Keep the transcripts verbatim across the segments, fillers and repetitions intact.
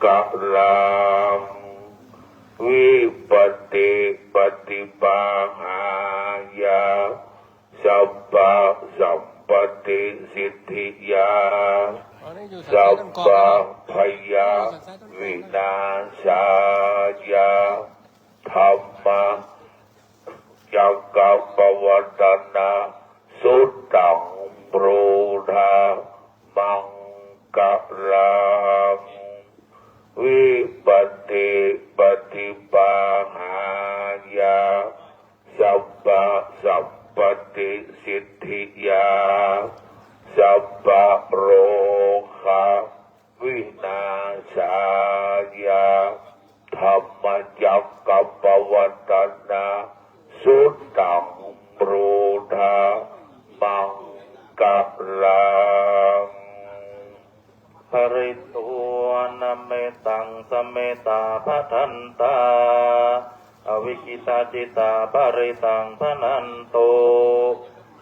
maṅgalaṃ. Vipattipaṭibāhāya sabbasampattisiddhiyā sabbabhayavināsāya dhammacakkappavattanasuttaṃ brūtha maṅgalaṃ. Vipattipaṭibāhāya sabbasampattisiddhiyā sabbarogavināsāya dhammacakkappavattanasuttaṃ brūtha maṅgalaṃ. Pharitvā nāmettaṃ sametā bhadantā, avikkhittacittā parittaṃ bhaṇantu.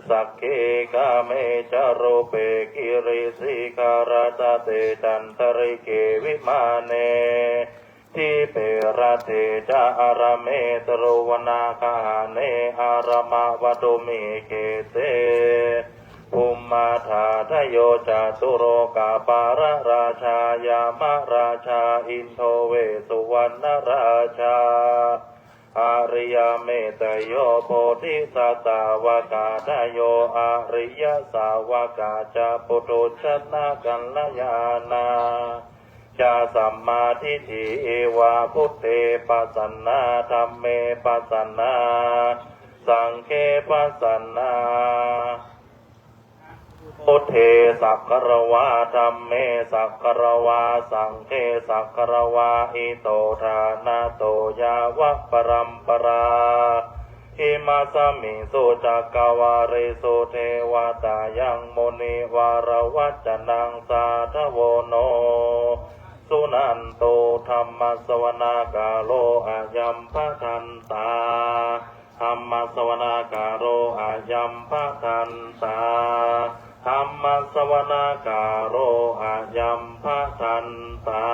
Sagge kāme ca rūpe girisikharataṭe cantalikkhe vimāne, dīpe raṭṭhe ca āgame taruvanagahane araṭṭhagāme khette, bhummādayo ca catulokapālarājā yamarājā indo ve suvaṇṇarājā, ariyametteyyo bodhisattāvakādayo ariyasāvakā ca puthujjanakalyāṇā ca sammādiṭṭhi evā buddhe pasannā dhamme pasannā saṅghe pasannā, buddhe sagāravā dhamme sagāravā saṅghe sagāravā ito ṭhānato yāva paramparā imasmiṃsu cakkavāḷesu devatā yaṃ munivaravacanaṃ sādhavo no suṇantu. Dhammassavanakālo ayambhadantā. Dhammassavanakālo ayambhadantā. Dhammassavanakālo ayambhadantā.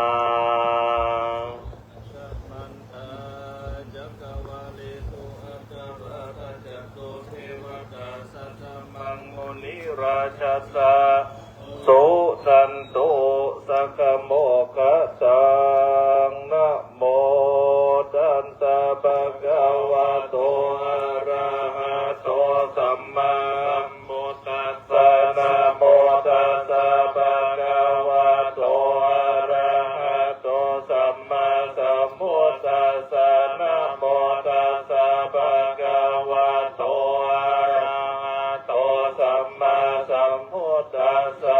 Samantā cakkavāḷesu atrāgacchantu devatā saddhammaṃ munirājassa suṇantu saggamokkhadaṃ. Namo tassa bhagavato arahato sammāsambuddhassa. Namo tassa bhagavato arahato sammāsambuddhassa. Namo tassa bhagavato arahato sammāsambuddhassa.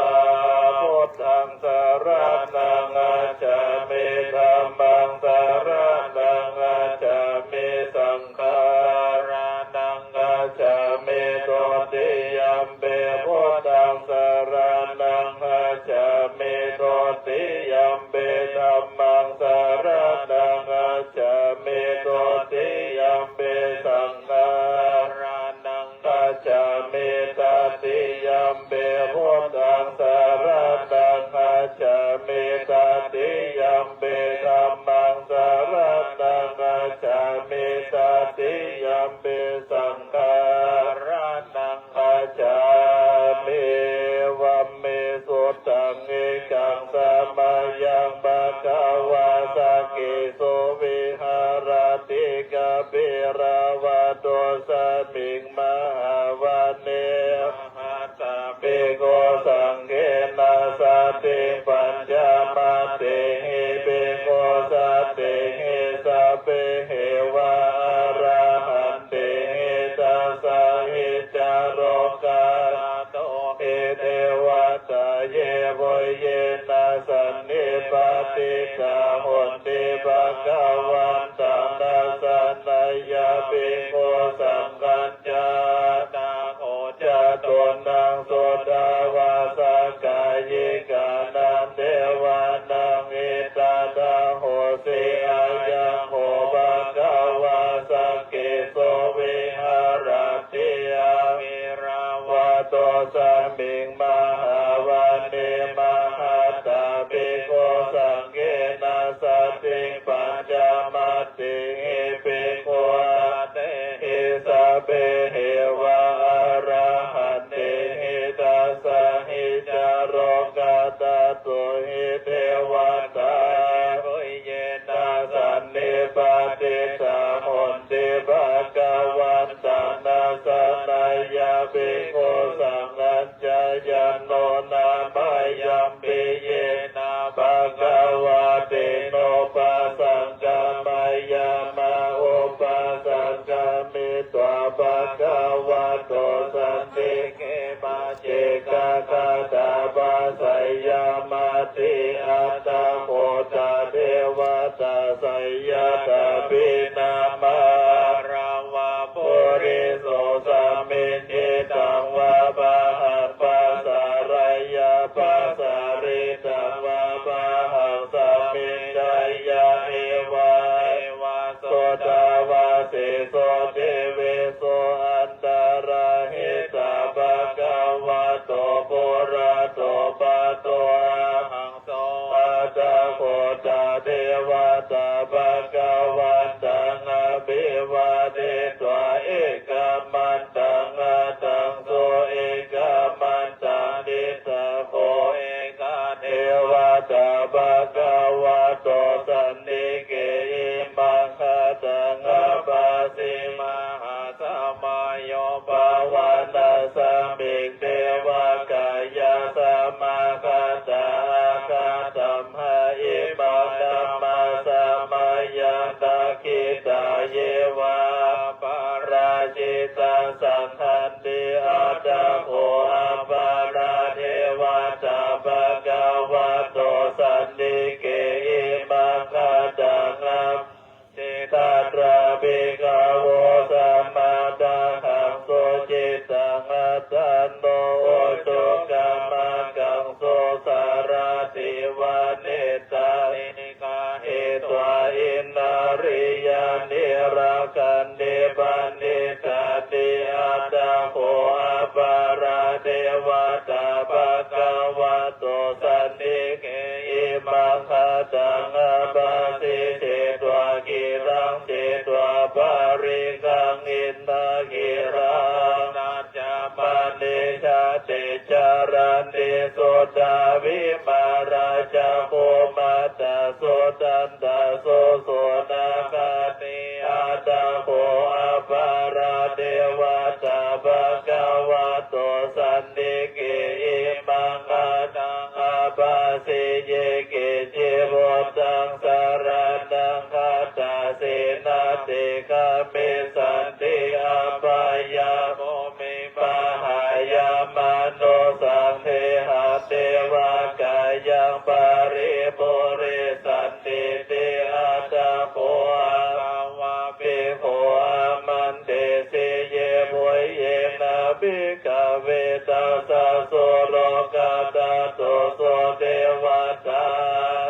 Buddhaṃ saraṇaṃ gacchāmi. Dhammaṃ saraṇaṃ gacchāmi. Saṅghaṃ saraṇaṃ gacchāmi. Dutiyampi buddhaṃ saraṇaṃ gacchāmi. Dutiyampi dhammaṃ saraṇaṃ gacchāmi. Dutiyampi saṅghaṃ saraṇaṃ gacchāmi. Tatiyampi buddhaṃ saraṇaṃ gacchāmi. Tatiyampi dhammaṃ saraṇaṃ gacchāmi. Tatiyampi saṅghaṃ saraṇaṃ gacchāmi. Vamesothaṃ ekaṃ samayaṃ bhagavā sakkesu viharati kapilavatthusmiṃ mahāvane. Bhikkhusaṅghena saddhiṃ pañcamattehi bhikkhusatehi sabbeheva arahantehi. Dasahi ca lokadhātūhi devatā yebhuyyena sannipatitā honti bhagavantaṃ dassanāya bhikkhusaṅghañca. Catunnaṃ suddhāvāsakāyikānaṃ devānaṃ etadahosi: Ayaṃ kho bhagavā sakkesu viharati kapilavatthusmiṃ mahāvane mahatā bhikkhusaṅghena Tato ca devatā seyyathāpi nāma balavā puriso sammiñjitaṃ vā bāhaṃ pasāreyya, pasāritaṃ vā bāhaṃ sammiñjeyya, evameva suddhāvāseso devesu antarahitā bhagavato purato. Pāturahaṃ so atha kho tā devatā bhagavantaṃ abhivādetvā ekamantaṃ aṭṭhaṃsu. Ekamantaṃ ṭhitā kho ekā devatā bhagavato santike imaṃ gāthaṃ abhāsi. Mahā samayo pavanasmiṃ devakāyā samāgatā, āgatamha imaṃ dhammasamayaṃ dakkhitāyeva aparājitasaṅghanti. Atha kho aparā devatā bhagavato santike imaṃ gāthaṃ abhāsi. Tatra bhikkhavo samādahaṃsu cittaṃ attano ujukamakaṃsu sārathīva nettāni gahetvā indriyāni rakkhanti paṇḍitāti. Atha kho aparā devatā bhagavato santike imaṃ gāthaṃ abhāsi. Chetvā khīlaṃ chetvā palighaṃ indakhīlaṃ, ca mane jāte caranti suddhā vimalā, cakkhumatā sudantā susunāgāti. Atha kho aparā devatā bhagavato santike imaṃ gāthaṃ abhāsi. Ye keci buddhaṃ saraṇaṃ gatāse, natthi gamissanti apāyabhūmiṃ. Pahāya mānusaṃ dehaṃ devakāyaṃ paripūressantīti. Atha kho bhagavā bhikkhū āmantesi. Yebhuyyena bhikkhave dasasu lokadhātūsu devatā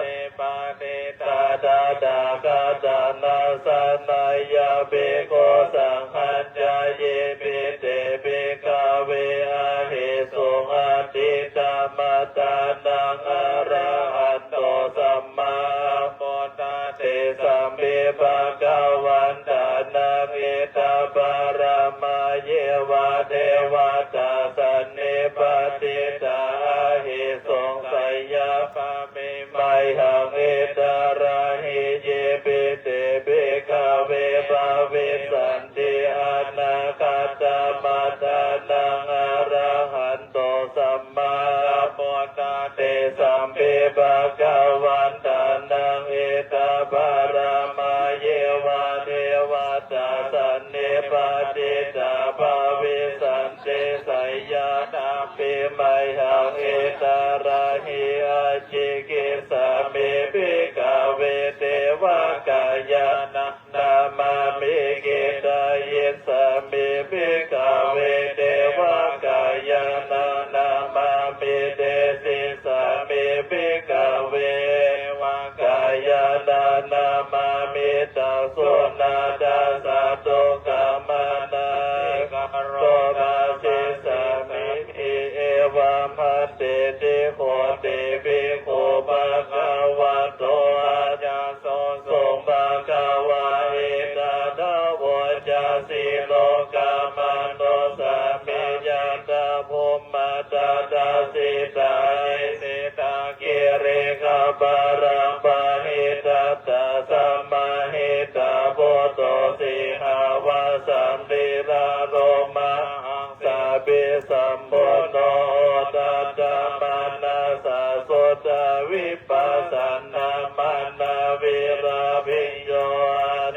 nipatitā tathāgata dassanāya bhikkhusaṅghañca. Yepi te bhikkhave ahesuṃ atītamaddhānaṃ arahanto sammāsambuddhā, tesampi bhagavantānaṃ etaparamāyeva devatā sannipatitā ahesuṃ, seyyathāpi mayhaṃ etarahi. Yepi te bhikkhave bhavissanti anāgatamaddhānaṃ arahanto sammāsambuddhā, tesampi bhagavantānaṃ etaparamāyeva devatā sannipatitā bhavissanti, seyyathāpi mayhaṃ etarahi. Ācikkhissāmi bhikkhave devakāyānaṃ namāmi. Kittayissāmi bhikkhave devakāyānaṃ namāmi. Desissāmi bhikkhave devakāyānaṃ namāmi. Tassuṇā dasa dukkhamanassikato bhāsissāmīti. Evaṃ bhanteti kho te bhikkhū bhagavato paccassosuṃ. Bhagavā etadavoca: Silokamanussāmi yattha bhummā tadassitā, girigabbharaṃ pahitattā samāhitā. Puthū sīhāva sallīnā lomahaṃ sabhisambhuno, odātamanasā suddhā vippasannamanāvilā. Bhiyyo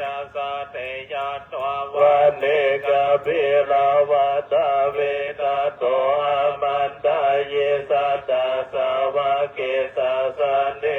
pañcasate ñatvā vane kāpilavatthave, tato āmantayi satthā sāvake sāsane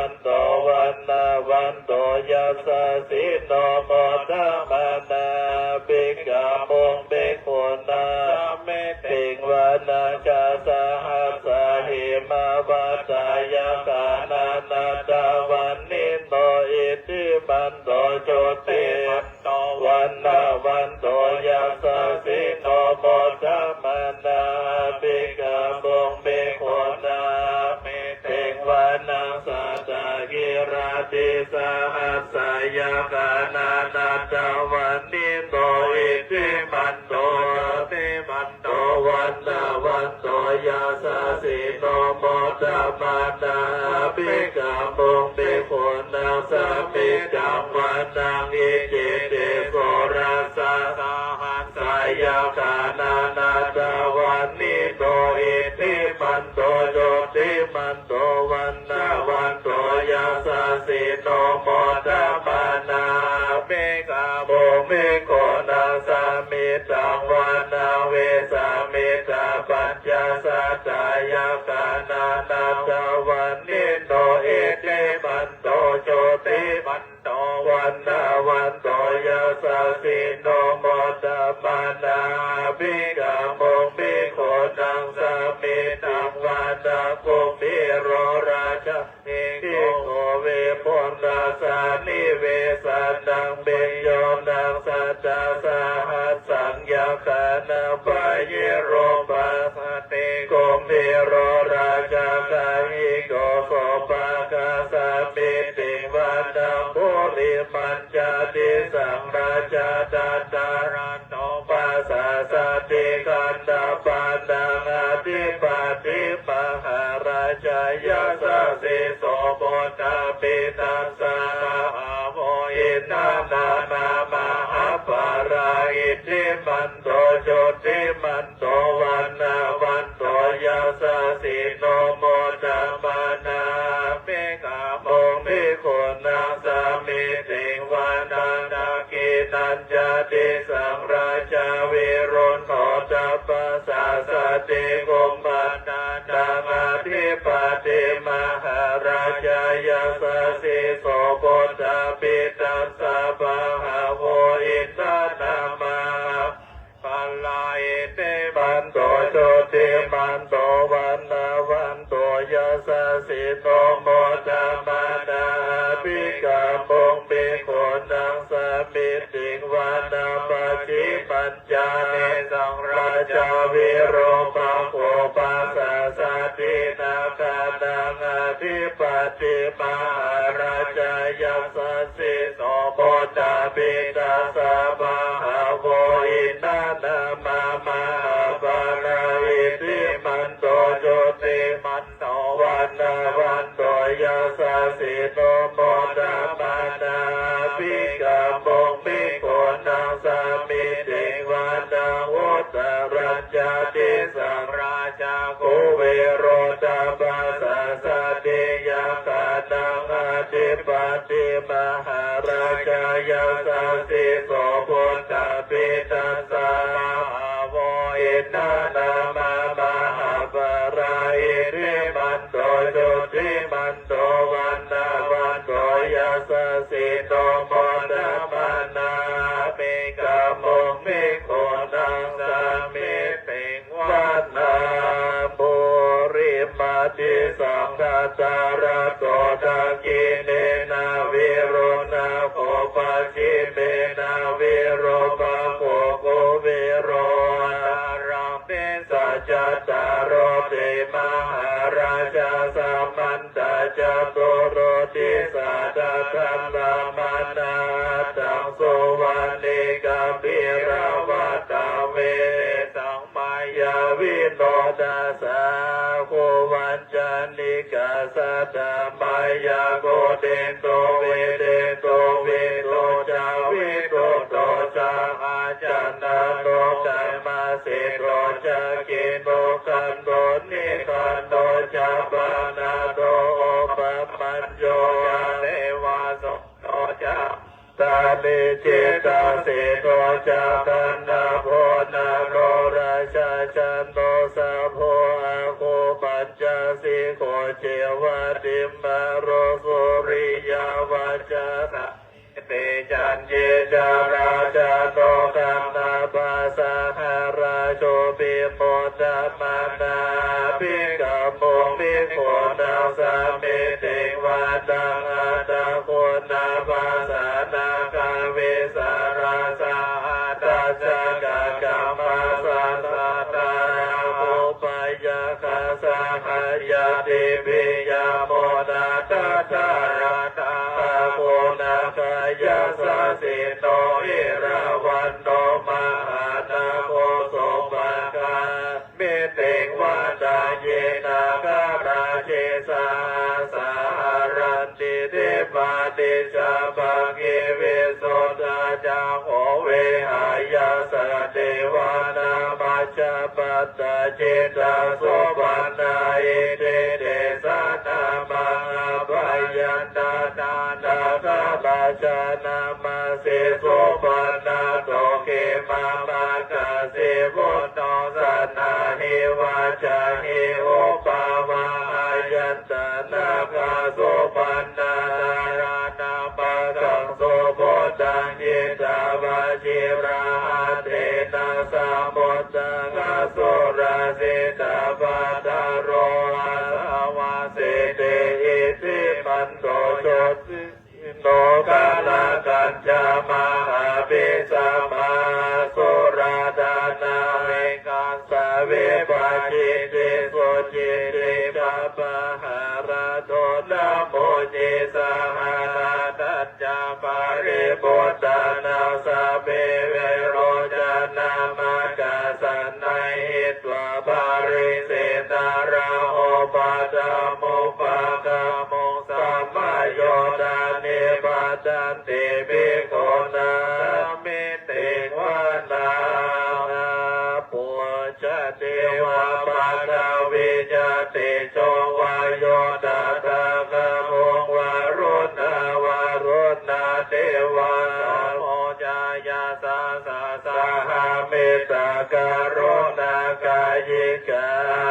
vanto vaṇṇavanto yasassino modamānā abhikkāmuṃ bhikkhūnaṃ samitiṃ vanaṃ. Chasahassā hemavatā yakkhā nānattavaṇṇino iddhimanto jutiman to vaṇṇavanto yasassino modamānā abhikkāmuṃ bhikkhūnaṃ samitiṃ vanaṃ. Sātāgirā tisahassā yakkhā nānattavaṇṇino iddhimanto jutimanto vaṇṇavanto yasassino modamānā abhikkāmuṃ bhikkhūnaṃ samitiṃ vanaṃ. Iccetisā sahassā yakkhā nānattavaṇṇino iddhimanto jutimanto vaṇṇavanto yasassino modamānā abhikkāmuṃ bhikkhūnaṃ samitiṃ vanaṃ. Vessāmittā pañcasatā yakkhā nānattavaṇṇino iddhimanto jutimanto vaṇṇavanto yasassino modamānā abhikkāmuṃ bhikkhūnaṃ samitiṃ vanaṃ. Kumbhīro rājagahiko vipullassa nivesanaṃ bhiyyo naṃ satasahassaṃ yakkhānaṃ payirupāsati. Kumbhīro rājagahiko sopāga samitiṃ vanaṃ. Purimañca disaṃ rājā dhataraṭṭho pasāsati gandhabbānaṃ ādhipati mahārājā yasassi so. Puttāpi tassa bahavo indanāmā mahabbalā iddhimanto jutimanto vaṇṇavanto yasassino modamānā abhikkāmuṃ bhikkhūnaṃ samitiṃ vanaṃ. Dakkhiṇañca disaṃ rājā virūḷho taṃ pasāsati kumbhaṇḍānaṃ ādhipati mahārājā yasassi so. Puttāpi tassa bahavo indanāmā mahabbalā iddhimanto jutimanto vaṇṇavanto yasassino modamānā abhikkāmuṃ bhikkhūnaṃ samitiṃ vanaṃ. Pacchimañca disaṃ rājā virūpakkho pasāsati nāgānaṃ ādhipati mahārājā yasassi so. Puttāpi tassa bahavo indanāmā mahabbalā iddhimanto jutimanto vaṇṇavanto yasassino modamānā abhikkāmuṃ bhikkhūnaṃ samitiṃ vanaṃ. Uttarañca disaṃ rājā kuvero taṃ pasāsati yakkhānaṃ ādhipati mahārājā yasassi so. Puttāpi tassa bahavo indanāmā mahabbalā iddhimanto jutimanto vaṇṇavanto yasassino modamānā abhikkāmuṃ bhikkhūnaṃ samitiṃ vanaṃ. Purimadisaṃ dhataraṭṭho dakkhiṇena virūḷhako pacchimena virūpakkho kuvero uttaraṃ disaṃ. Cattāro te mahārājā samantā caturo disā daddallamānā aṭṭhaṃsu vane kāpilavatthave. Tesaṃ māyāvino dāsā āgū vañcanikā saṭhā māyā kuṭeṇḍu veṭeṇḍu viṭucca viṭuṭo ca lacchanaro kammaseṭṭho ca khīṇo khando nibandho ca panādo opamañño ca devasūto ca Talijitaseno ca gandhabbo naḷo rājā janosabho āgū pañcasikho ceva timbarū Te caññe ca rājāno gandhabbā saha rājubhi, modamānā abhikkāmuṃ bhikkhūnaṃ samitiṃ vanaṃ. Atha kho nābhasā nāgā vesālā sahatacchakā, kammassā saha rājubhi, pāyāgā saha ñātibhi, yāmunā dhataraṭṭhā āgū nāgā yasassino. Erāvaṇo mahānāgo sopāga mitiṃ vanaṃ, ye nāgarāje sahasā haranti, nimmāni ca pakkhi visuddhacakkhū vehāyasā, te vanamajjhapattā citrā supaṇṇā iti tesa nāmaṃ. Abhayantadā nāgarājānamāsi, supaṇṇato khemamakāsi vuṭṭho saṇhāhi vācāhi upavhayantā. Nāgā supaṇṇā nālānamakkhāsu bhūtaṃ, jitā vajirahatthena samuddaṃ asurā sitā. Bhātaro vāsavassete iddhimanto jotins- -sino, kālakañjā mahābhismā asurā dānaveghasā, vepacitti sucitti ca pahārādo namucī saha. Tañca baliputtānaṃ sabbe verocanāmakā, sannayhitvā baliṃ senaṃ rāhubhaddamupāgamuṃ. Samayodāni bhaddante bhikkhūnaṃ samitiṃ vanaṃ. Āpo ca devā paṭhavī ca tejo vāyo tadāgamuṃ, varuṇā vāruṇā devā saho ca yasasā saha. Mettākaruṇākāyikā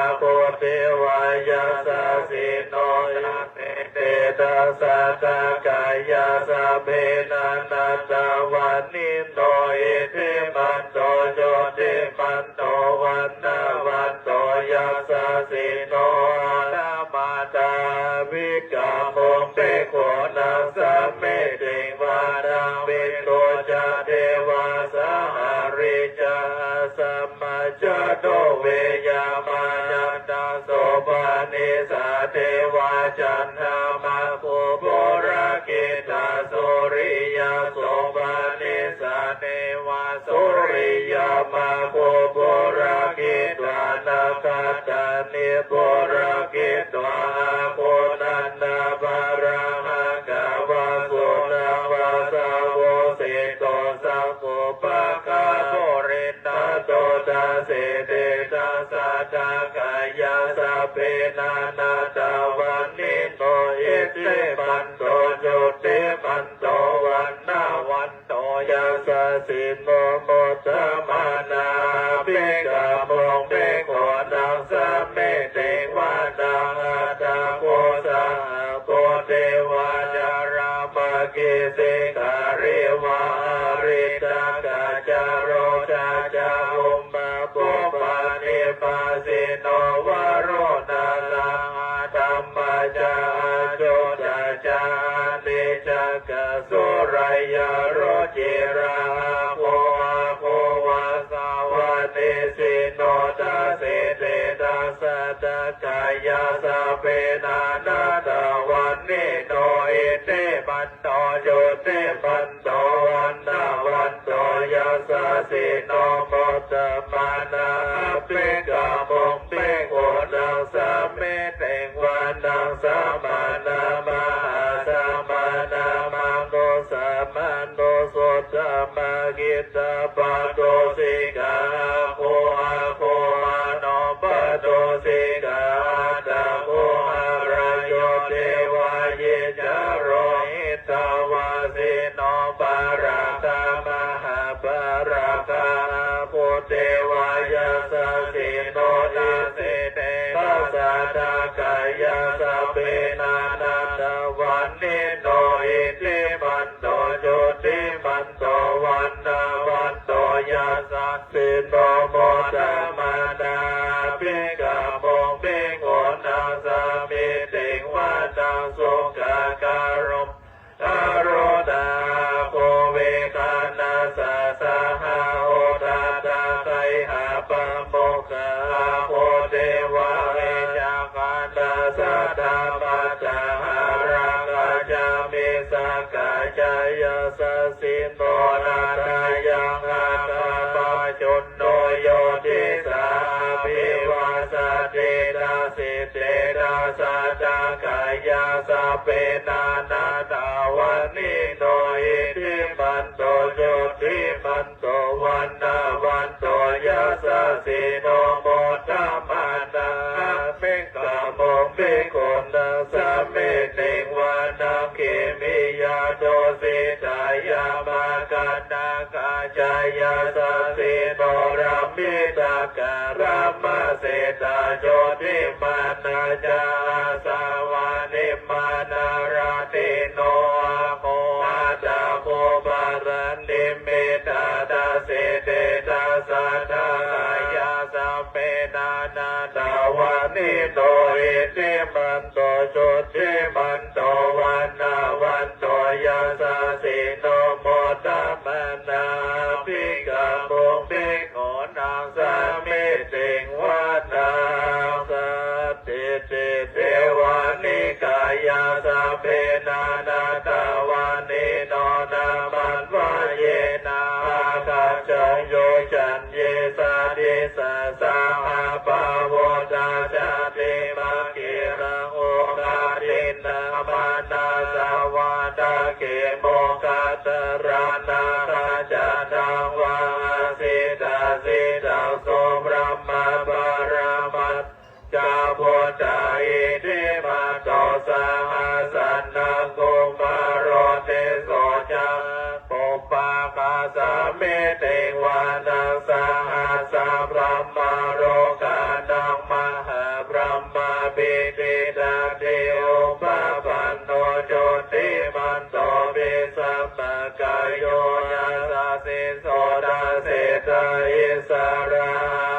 āgū devā yasassino, dasete dasadhā kāyā sabbe nānattavaṇṇino, iddhimanto jutimanto vaṇṇavanto yasassino. Ānāmānā abhikkāmuṃ bhikkhūnaṃ samitiṃ vanaṃ. Veṇḍū ca devā sahalī ca asamā ca duve yamā, candassūpanisā devā candamāgū purakkhitā. Suriyassūpanisā devā suriyamāgū purakkhitā, nakkhattāni purakkhitvā āgū nandavalāhakā. Vasūnaṃ vāsavo sito sakkopāga purindado, dasete dasadhā kāyā sabbe nānattavaṇṇino, iddhimanto jutimanto vaṇṇavanto yasassino. Modamānā abhikkāmuṃ bhikkhūnaṃ samitiṃ vanaṃ. Atha kho sahabhū devā jalamaggisikhāriva ariṭṭhakā ca rojā ca ummāpupphanibhāsino, varuṇā saha brahmā ca accu ca ca anejakā suriyā rucirā āgū āgū vāsavanesino. Dasete dasadhā kāyā sabbe nānattavaṇṇino, iddhimanto jutimanto vaṇṇavanto yasassino. Modamānā abhikkāmuṃ bhikkhūnaṃ samitiṃ vanaṃ. Samānā mahāsamānā manussā manussuttamā, khiḍḍāpadūsikā āgū āgū manopadūsikā, athāgū harayo devā ye ca lohitavāsino. Pāragā mahāpāragā āgū devā yasassino, dasete dasadhā kāyā sabbe nānattavaṇṇino, iddhi sukhākaruṇā, anuttaro purisadammasārathi, pāmokkha-āgū devā, icchakā nātha saddamattā, ārāgacchāmi sakkacca yasassino. Thanayaṃ āgā pajjunno yo disā abhivassati, dasete dasadhā kāyā sabbe nānattavaṇṇino, iddhimanto jutimanto vaṇṇavanto yasassino, modamānā abhikkāmuṃ bhikkhūnaṃ samitiṃ vanaṃ. Khemiyā tusitā yāmā kaṭṭhakā ca yasassino, lambitakā lāmaseṭṭhā jutimanā ca āsavā nimmānaratino, āgū athāgū paranimmitā, dasete dasadhā kāyā sabbe nānattavaṇṇino, iddhimanto jutimanto vaṇṇavanto yasassino, modamānā abhikkāmuṃ bhikkhūnaṃ samitiṃ vanaṃ. Sattete devanikārā sabbe nānattavaṇṇino, nāmanvayena āgañchuṃ yo caññe sadisā saha. Pavutthajātimakkhīlaṃ oghatiṇṇamanāsavaṃ, dakkhemoghataraṃ nāgaṃ candaṃva asitātitaṃ, subrahmā paramatto ca puttā iddhimato saha. Sanaṅkumāro tisso ca pubbā samitiṃ vanaṃ, sahassabrahmalokānaṃ mahābrahmābhitiṭṭhati, upapanno jutimanto bhismākāyo yasassiso. Dasettha issarā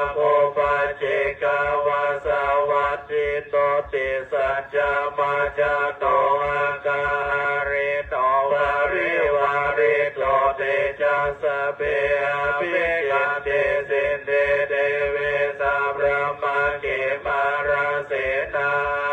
āgū paccekavasavattino, disā ca majjhato akāharito parivārito, te ca sabbe abhikkante sinde deve sabrahmake. Mārasenā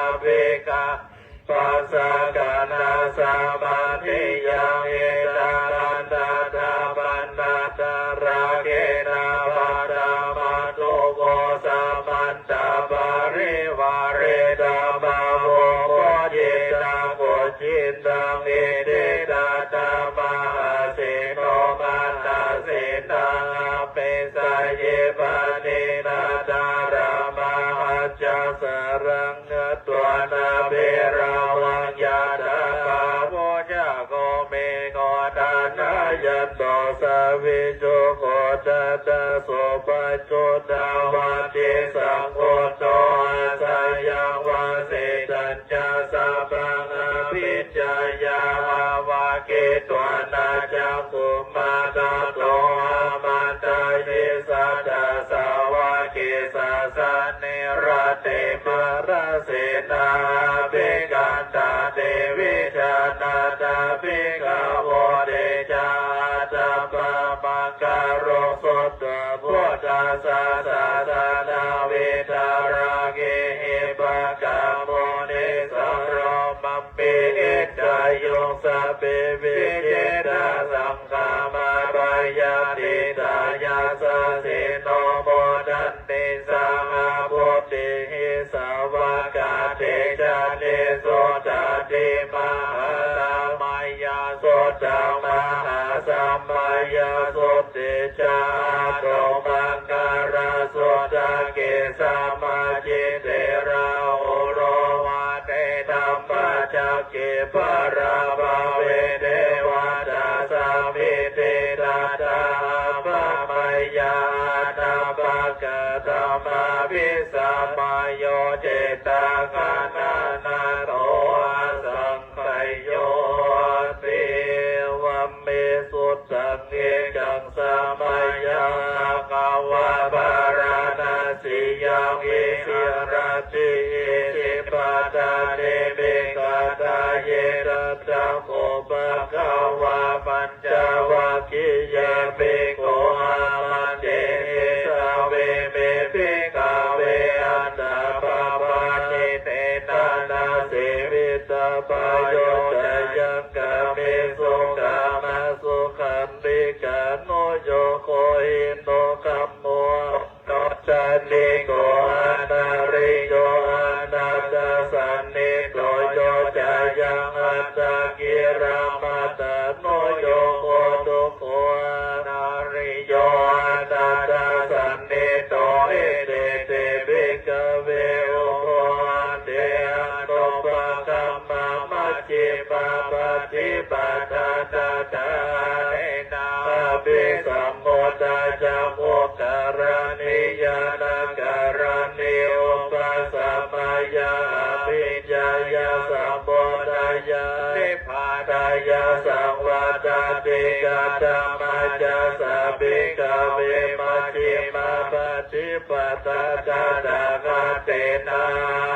abhikkāmi passa kaṇhassa mandiyaṃ, ettāvatā paṇḍānārāgena paṭamā tuvo, samantā parivāretā mā vo muñcittha koci taṃ. Iti tattha mahāseno, mārasenā abhisaye, pāṇinā talamāhacca, saraṃ katvāna bheravaṃ. Yathā pāvussako megho, thanayanto savijjuko, tadā so paccudāvatti, saṅkuddho asayaṃvase. Tañca sabbaṃ abhiññāya, vavakkhitvāna cakkhumā, tato āmantayi satthā, sāvake sāsane rate. Mārasenā abhikkantā, te vijānātha bhikkhavo, te ca ātappamakaruṃ, sutvā buddhassa sāsanaṃ, vītarāgehi pakkāmuṃ, nissaraṃ ampi iñjayuṃ. Sabbe vijitasaṅgāmā, bhayātītā yasassino, modanti saha bhūtehi, sāvakā te ca niyyuddhā. Iti mahāsamayasuttaṃ, mahāsamayasutti ca, aṭṭhamaṅgalasūtake, samācite Rāhulā vate, dhammacakke pālabhave, devatā samitiṭṭhā, abbhamayā anāpakatamā, vīsamayo cittagaṇanato, asaṅ khayo. Evaṃ me sutaṃ. Ekaṃ samayaṃ bhagavā bārāṇasiyaṃ viharati isipatane migadāye. Atha kho bhagavā pañcavaggiye bhikkhū āmantesi: Dveme, bhikkhave, antā pabbaji te na na sevitabbā. Yo cayaṃ kāmesu kāmasukhallikānuyogo hīno gammo, no janiko anariyo anatthasañhito. Yo cayaṃ attakilamathānuyogo dukkho anariyo anatthasañhito. Ete te, bhikkhave, ubho ante anupagamma majjhimā paṭipadā tathāgatena abhisambuddhā cakkhukaraṇī ñāṇakaraṇī upasamāya abhiññāya sambodhāya nibbānāya saṃvattati. Katamā ca sā, bhikkhave, majjhimā paṭipadā tathāgatena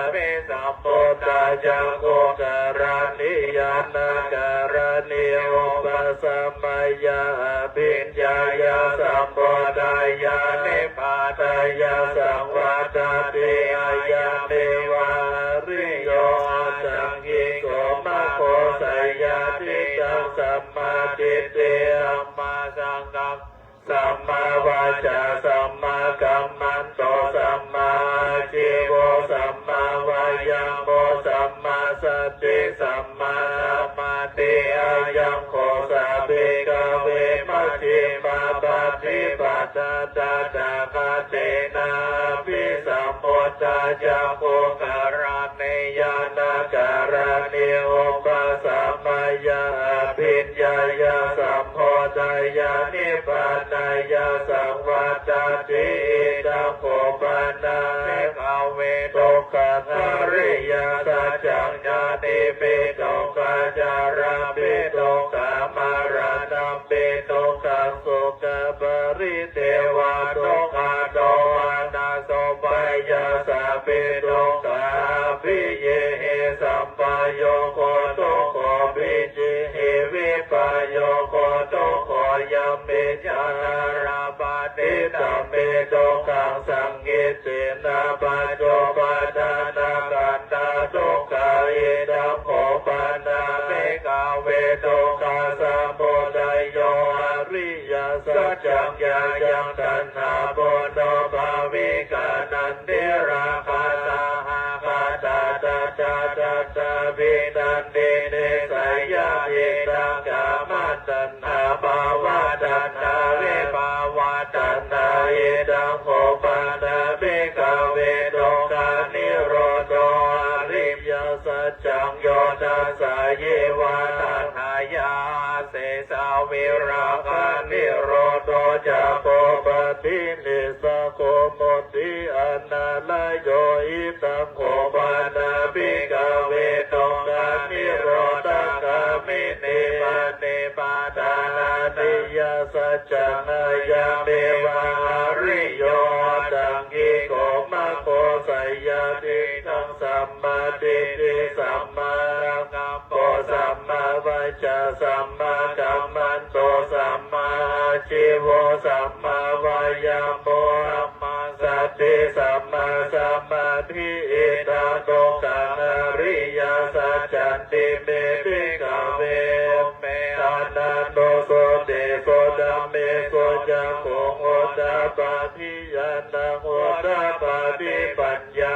abhisambuddhā cakkhukaraṇī ñāṇakaraṇī upasamāya abhiññāya sambodhāya nibbānāya saṃvattati? Ayameva ariyo aṭṭhaṅgiko maggo, seyyathīdaṃ: sammādiṭṭhi sammāsaṅkappo sammāvācā sammākammanto sammāājīvo sammāvāyāmo sammāsati sammāsamādhi. Ayaṃ kho sā, bhikkhave, majjhimā paṭipadā tathāgatena abhisambuddhā cakkhukaraṇī ñāṇakaraṇī upasamāya abhiññāya sambodhāya nibbānāya saṃvattati. Idaṃ kho pana, bhikkhave, dukkhaṃ ariyasaccaṃ: jātipi dukkhā jarāpi dukkhā maraṇampi dukkhaṃ dukkhaparidevanadukkhā domanassu pāyāsāpi dukkhā appiyehi sampayogo dukkho pītihi vippāyogo dukkho yampicca na labhati tampi dukkhaṃ saṅkhittena pañcupādānakkhandhā dukkhā. Idaṃ kho pana, bhikkhave, dukkhasamudayo ariyasaccaṃ: yāyaṃ taṇhā ponobbhavikā nandirāgasahagatā tatratatrābhinandinī seyyathīdaṃ: kāmataṇhā bhavataṇhā vibhavataṇhā. Idaṃ kho pana, bhikkhave, dukkhanirodho ariyasaccaṃ: yo tassāyeva taṇhāya asesā virāganirodho cāgo paṭinissaggo mutti anālayo. Idaṃ kho pana, bhikkhave, dukkhanirodhagāminī paṭipadā ariyasaccaṃ: ayameva ariyo aṭṭhaṅgiko maggo, seyyathīdaṃ: sammādiṭṭhi sammāsaṅkappo sammāvācā sammākammanto sammāājīvo sammāvāyāmo sammāsati sammāsamādhi. Idaṃ dukkhaṃ ariyasaccanti me, bhikkhave, pubbe ananussutesu dhammesu cakkhuṃ udapādi ñāṇaṃ udapādi paññā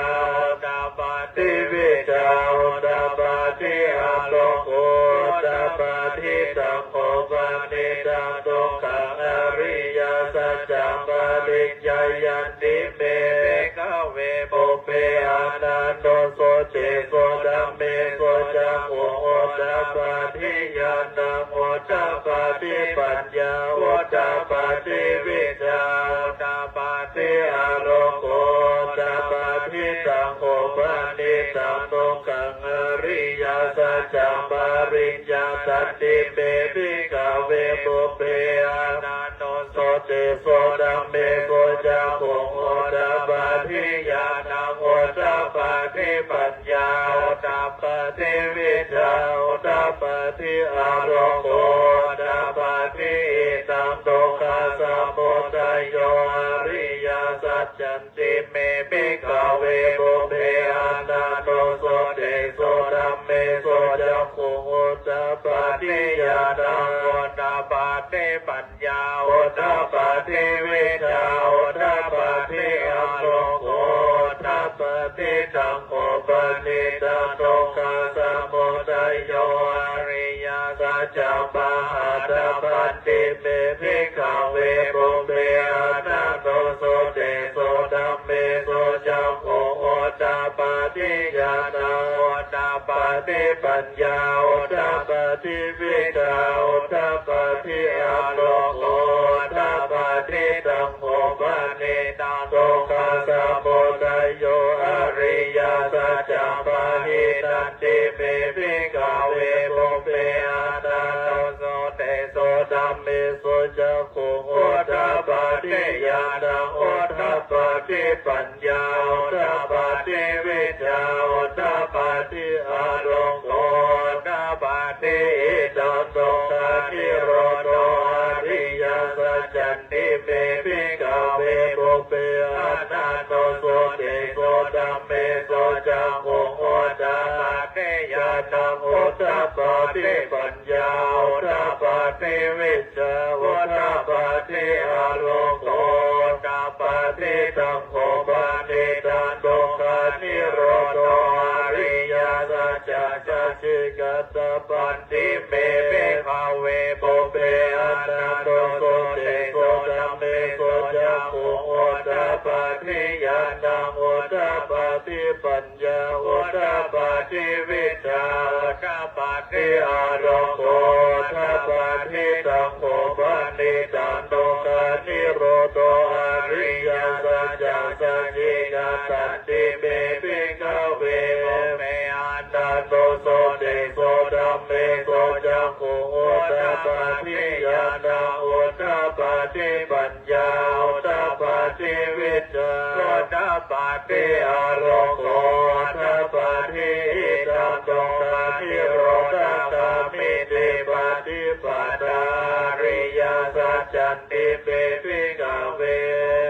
udapādi vijjā udapādi āloko udapādi. Taṃ kho panidaṃ dukkhaṃ ariyasaccaṃ pariññeyyanti me, bhikkhave, pubbe ananussutesu dhammesu cakkhuṃ udapādi ñāṇaṃ udapādi paññā udapādi vijjā udapādi āloko udapādi. Taṃ kho panidaṃ dukkhaṃ ariyasaccaṃ pariññātanti me, bhikkhave, pubbe ananussutesu dhammesu cakkhuṃ udapādi ñāṇaṃ udapādi paññā udapādi vijjā udapādi Udapādi ālokoutabādi. Idaṃ dukkhasamudayo ariyasaccanti me bhikkhave pubbe ananussutesu dhammesu cakkhuṃ udapādi ñāṇaṃ udapādi pañ ñā udapādi vijjā udapādi āloko udapādi. Taṃ kho panidaṃ dukkhasamudayo ariyasaccaṃ pahātabbanti me bhikkhave pubbe ananussutesu dhammesu cakkhuṃ udapādi ñāṇaṃ udapādi pañ ñā udapādi vijjā udapādi āloko udapādi. Taṃ kho panidaṃ dukkhasamudayo ariyasaccaṃ pahīnanti me bhikkhave pubbe ananussutesu dhammesu cakkhuṃ udapādi ñāṇaṃ udapādi pañ ñā udapādi vijjā udapādi āloko udapādi. Idaṃ dukkhanirodho ariyasaccanti me bhikkhave pubbe ananussutesu dhammesu cakkhuṃ udapādi ñāṇaṃ udapādi pañ ñā udapādi vijjā udapādi āloko udapādi. Taṃ kho panidaṃ dukkhanirodho ariyasaccaṃ sacchikatabbanti me bhikkhave pubbe ananussutesu dhammesu cakkhuṃ udapādi ñāṇaṃ udapādi pañ ñā udapādi vijjā udapādi āloko udapādi. Taṃ kho panidaṃ dukkhanirodho ariyasaccaṃ sacchikatanti me bhikkhave pubbe ananussutesu dhammesu cakkhuṃ udapādi ñāṇaṃ udapādi pañ ñā udapādi vijjā udapādi āloko udapādi. Idaṃ dukkhanirodhagāminī paṭipadā ariyasaccanti me bhikkhave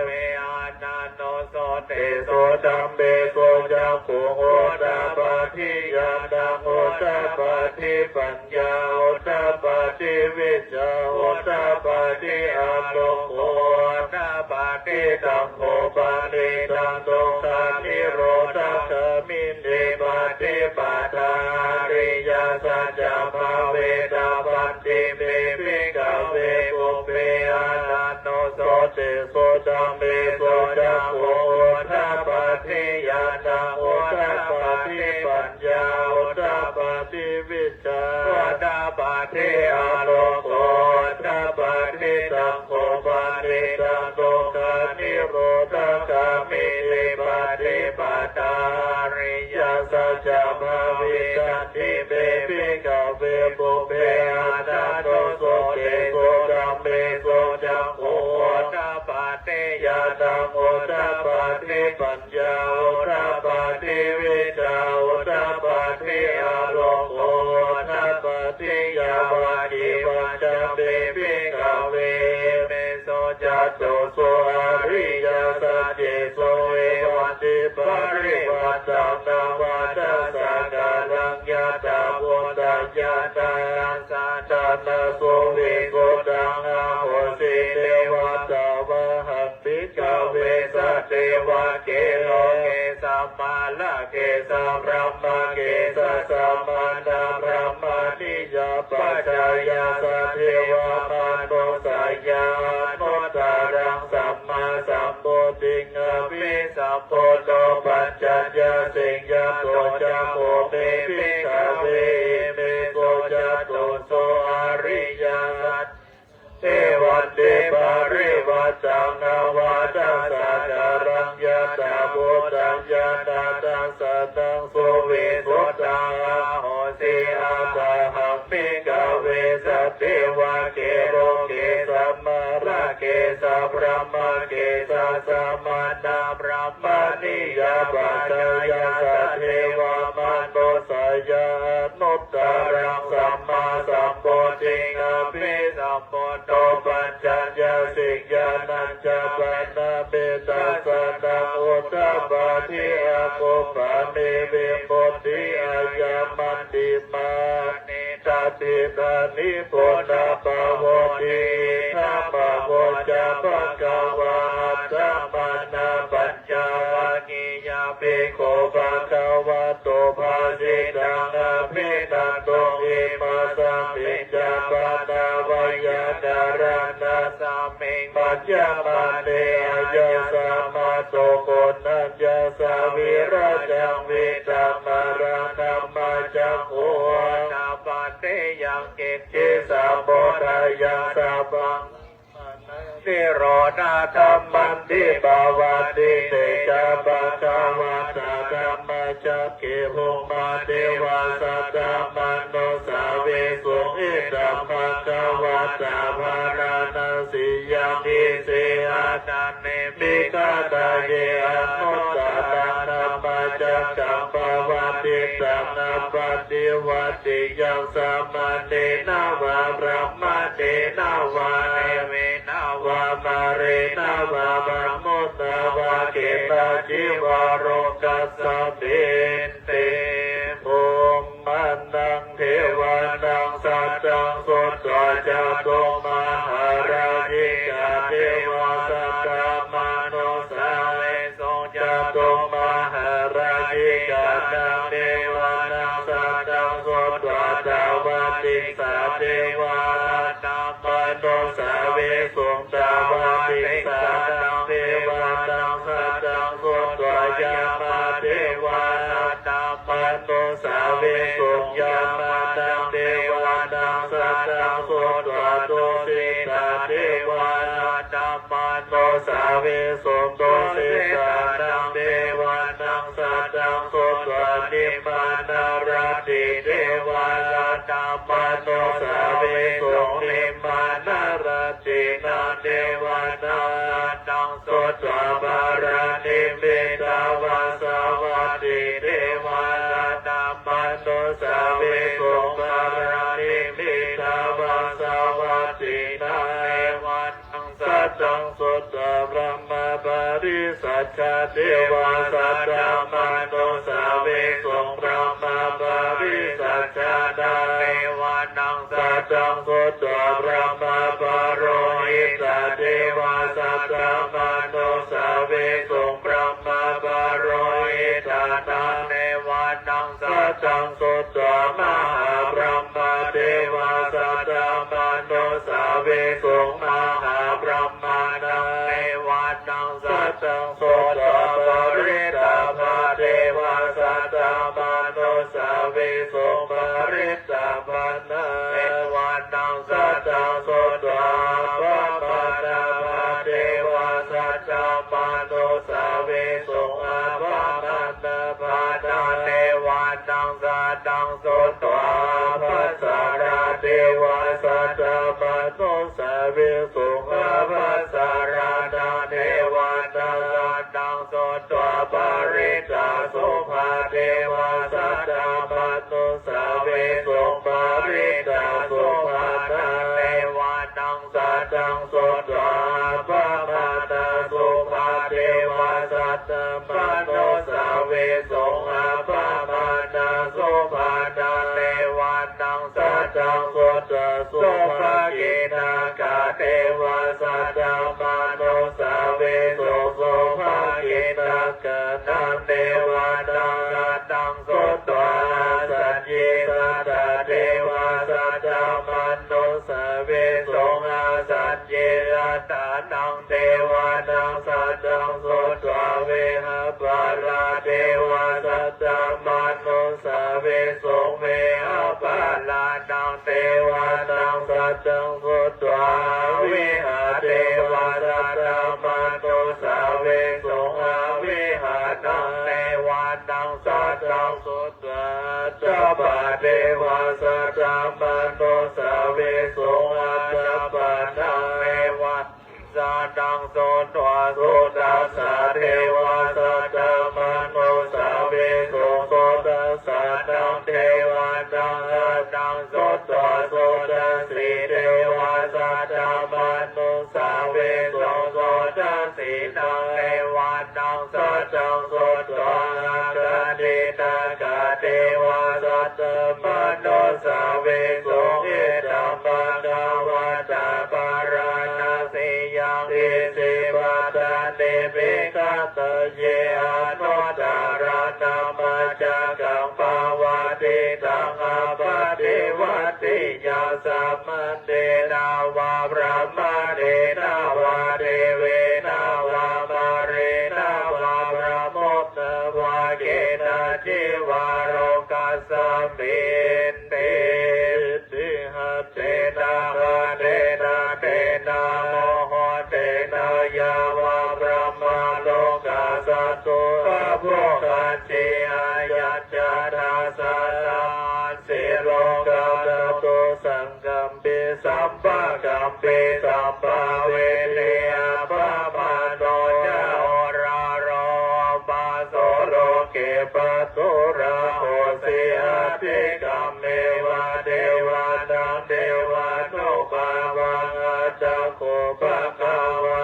pubbe ananussutesu dhammesu cakkhuṃ udapādi ñāṇaṃ udapādi pañ ñā udapādi vijjā udapādi āloko udapādi. Taṃ kho panidaṃ dukkhanirodhagāminī paṭipadā ariyasaccaṃ bhāvetabbanti me bhikkhave pubbe ananussutesu dhammesu cakkhuṃ udapādi ñāṇaṃ udapādi pañ ñā udapādi vijjā udapādi āloko udapādi. Taṃ kho panidaṃ dukkhanirodhagāminī paṭipadā ariyasaccaṃ bhāvitanti me bhikkhave pubbe ananussutesu dhammesu cakkhuṃ udapādi ñāṇaṃ udapādi pañ ñā udapādi vijjā udapādi āloko udapādi. Yāvakīvañca me bhikkhave imesu catūsu ariyasaccesu evantiparivaṭṭaṃ dvādasākāraṃ ñātabhuttañca dassanaṃ suvissuddhaṃ ahosi. Neva tāvāhaṃ bhikkhave sadevake loke samārake sabrahmake sassamaṇabrāhmaṇiyā pajāya sadevamanussāya anuttaraṃ sammāsambodhiṃ abhisambuddho paccaññāsiṃ. Yato ca kho me bhikkhave imesu catūsu ariyasacce evantiparivaṭṭaṃ dvādasākāraṃ ñātabhuttañca dassanaṃ suvissuddhaṃ ahosi. Athāhaṃ bhikkhave sadevake loke samārake sabrahmake sassamaṇabrāhmaṇiyā pajāya sadevamanussāya anuttaraṃ yaṃ sammāsambodhiṃ abhisambuddho paccaññāsiṃ. Ñāṇañca pana me dassanaṃ udapādi akuppā me vimutti ayamantimā. Tatthidāni punabbhavoti. Idamavoca bhagavā. Attamanā pañcavaggiyā bhikkhū bhagavato bhāsitaṃ abhinanduṃ. Imasmiñca pana veyyākaraṇasmiṃ bhaññamāne āyasmato koṇḍaññassa virajaṃ vītamalaṃ dhammacakkhuṃ udapādi: yaṅkiñci samudayasabhaṃ nirodhadhammanti. Pavattite ca bhagavatā dhammacakke bhummā devā saddamanussāvesuṃ: etaṃ bhagavatā bārāṇasiyaṃ isipatane migadāye anuttaraṃ dhammacakkaṃ pavattitaṃ appaṭivattiyaṃ samaṇena vā brāhmaṇena vā devena vā mārena vā brahmunā vā kenaci vā lokasminti. Bhummānaṃ devānaṃ saddaṃ sutvā cātummahārājikā devā saddamanussāvesuṃ. Cātummahārājikānaṃ devānaṃ saddaṃ sutvā tāvatiṃsā devā saddamanussāvesuṃ. Tāvatiṃsānaṃ devānaṃ saddaṃ sutvā yāmā devā saddamanussāvesuṃ. Yāmānaṃ devānaṃ saddaṃ sutvā tusitā devā saddamanussāvesuṃ. Tusitānaṃ devānaṃ saddaṃ sutvā nimmānaratī devā saddamanussāvesuṃ. Nimmānaratīnaṃ devānaṃ saddaṃ sutvā paranimmitavasavattī devā saddamanussāvesuṃ. Paranimmitavasavattīnaṃ devānaṃ saddaṃ sutvā brahmapārisajjā devā saddamanussāvesuṃ. Brahmapārisajjānaṃ devānaṃ saddaṃ sutvā brahmapurohitā devā saddamanussāvesuṃ. Brahmapurohitānaṃ devānaṃ saddaṃ sutvā mahābrahmā devā saddamanussāvesuṃ. Mahābrahmānaṃ devānaṃ saddaṃ sutvā parittābhā devā saddamanussāvesuṃ. Parittābhānaṃ devānaṃ saddaṃ sutvā appamāṇābhā devā saddamanussāvesuṃ. Appamāṇābhānaṃ devānaṃ saddaṃ sutvā ābhassarā devā saddamanussāvesuṃ. Ābhassarānaṃ devānaṃ saddaṃ sutvā parittāsubhā devā saddamanussāvesuṃ. Parittāsubhānaṃ devānaṃ saddaṃ sutvā appamāṇāsubhā devā saddamanussāvesuṃ. Appamāṇāsubhānaṃ devānaṃ saddaṃ sutvā subhakiṇhakā devā saddamanussāvesuṃ. Subhakiṇhakānaṃ devānaṃ saddaṃ sutvā āsaññī satthā devā saddamanussāvesuṃ. Āsaññīsatthānaṃ devānaṃ saddaṃ sutvā vehapphalā devā saddamanussāvesuṃ. Vehapphalānaṃ devānaṃ saddaṃ sutvā avihā devā saddamanussāvesuṃ. Avihānaṃ devānaṃ saddaṃ sutvā attappā devā saddamanussāvesuṃ. Attappānaṃ devānaṃ saddaṃ sutvā sudassā devā saddamanussāvesuṃ. Sudassānaṃ devānaṃ saddaṃ sutvā sodasī devā saddamanussāvesuṃ. Sodasīnaṃ devānaṃ saddaṃ sutvā akaniṭṭhakā devā saddamanussāvesuṃ. Etambhagavatā bārāṇasiyaṃ isipatane migadāye anuttaraṃ dhammacakkaṃ pavattitaṃ appaṭivattiyaṃ samaṇena vā brāhmaṇena vā devena vā mārena vā brahmunā vā kenaci vā lokasminti. Iddhihattena khaṇena tena muhuttena yāva brahmalokā saddo abbhuggacchi. Ayañca dasasahassī lokadhātu saṅkampi sampakampi sampavedhi. Appamāṇo ca uḷāro obhāso loke pāturahosi atikkammeva devānaṃ devānubhāvaṃ. Atha kho bhagavā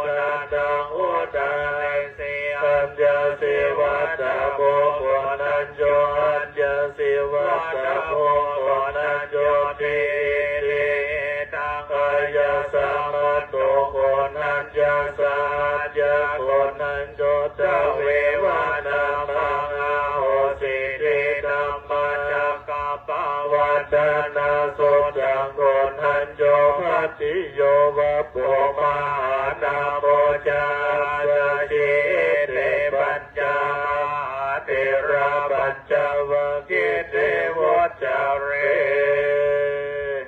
ānandaṃ udavhesi: Aññāsi vata bho koṇḍañño, aññāsi vata bho koṇḍaññoti. Iti hidaṃ āyasmato koṇḍaññassa aññākoṇḍañño tveva nāmaṃ ahosīti. Dhammacakkappavattana sutta koṇḍañño bhaddiyo vappo mahānāmo ca āsaji. Ete pañ ca mahātherā pañcavaggi devacare.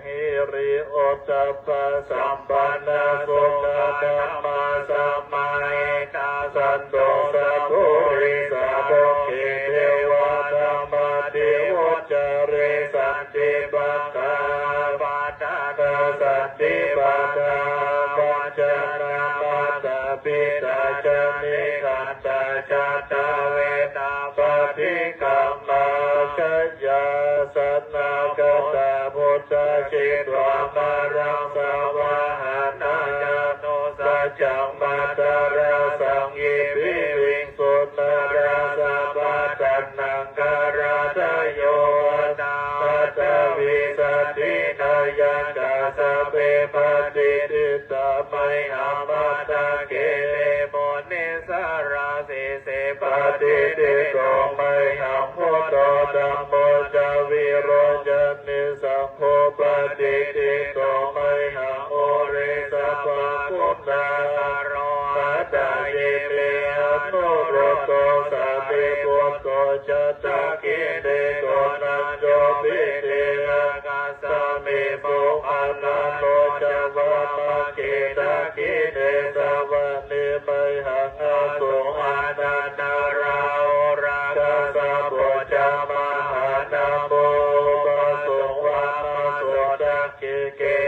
Hiriottappasampanna sukkadhammasamāhitā santo sappurisā loke devadhammāti vuccare. Santi pakkhā apattanā santi pādā avañcanā mātā pitā ca nikkhantā jātaveda paṭikkama. Jayāsanāgatā buddhā jitvā māraṃ savāhanaṃ catusaccāmatarasaṃ iddhībhiṃsu narāsabhā. Taṇhaṅkarādayo vanā aṭṭhavīsati nāyakā sabbe patiṭṭhitā mayhaṃ matthake te munissarā. Sīse patiṭṭhito mayhaṃ buddho dhammo ca virūḷhani saṅgho patiṭṭhito mayhaṃ ure sabbaguṇākaro. Atha iddhībhiṃ anuttaro sārīputto ca dakkhiṇe koṇḍañño piṭṭhibhāgasmiṃ moggallāno ca vāmake. Dakkhiṇe savane mayhaṃ āsuṃ ānandarāhulā kassapo ca mahānāmo ubhāsuṃ vāmasotake.